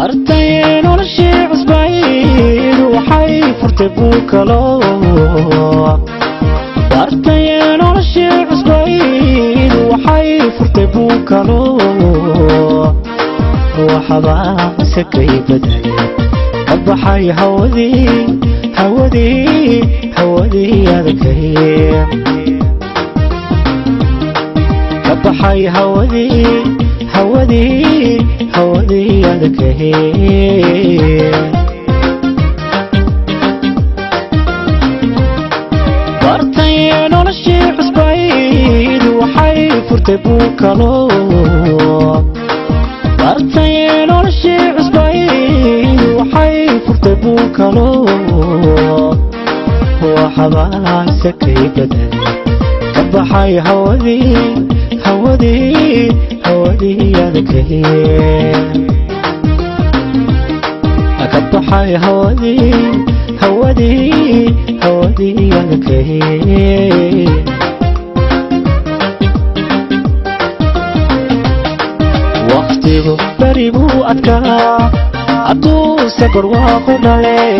Bartay noloshii cusbayd, waxay furtay buukalo. Bartay noloshii cusbayd, waxay furtay buukalo. Waxba sakay bedelay, ka baxay hawadii, hawadii, hawadii adkay. Ka baxay hawadii, hawadii, hawadii adkay. Bartay noloshii cusbayd, waxay furtay buukalo. Bartay noloshii cusbayd, waxay furtay buukalo. Waxba sakay bedelay, ka baxay hawadii, hawadii, hawadii adkay. Ka baxay hawadii, hawadii, hawadii adkay. Waqtigu beri buu adkaa hadduuse barwaaqo dhalay.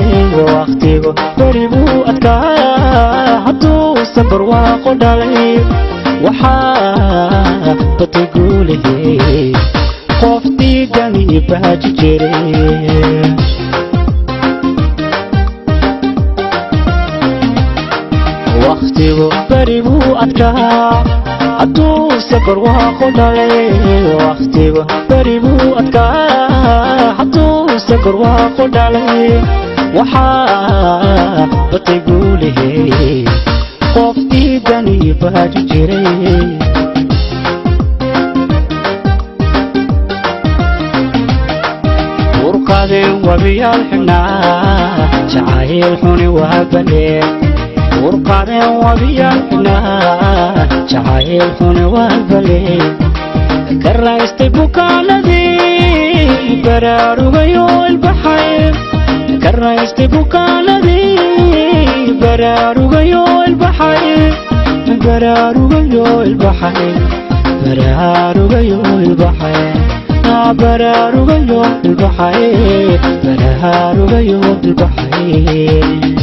Waqtigu beri buu adkaa hadduuse barwaaqo dhalay. Waxaa batay guulahey qof diidani baaji jiray. Waqtigu beri buu adkaa hadduuse barwaaqo dhalay. Waqtigu beri buu adkaa hadduuse barwaaqo dhalay. Waxaa batay guulahey qof diidani baaji jiray. Urqadeen wabiyaal xidhnaa, jacayl xuni waa baleen. Urqadeen wabiyaal xidhnaa, jacayl xuni waa baleen. Ka raystay bukaanadii, baraarugayo ilbaxay. Ka raystay bukaanadii, baraarugayo ilbaxay. Baraarugayo ilbaxay, baraarugayo ilbaxay, baraarugayo ilbaxay, baraarugayo ilbaxay.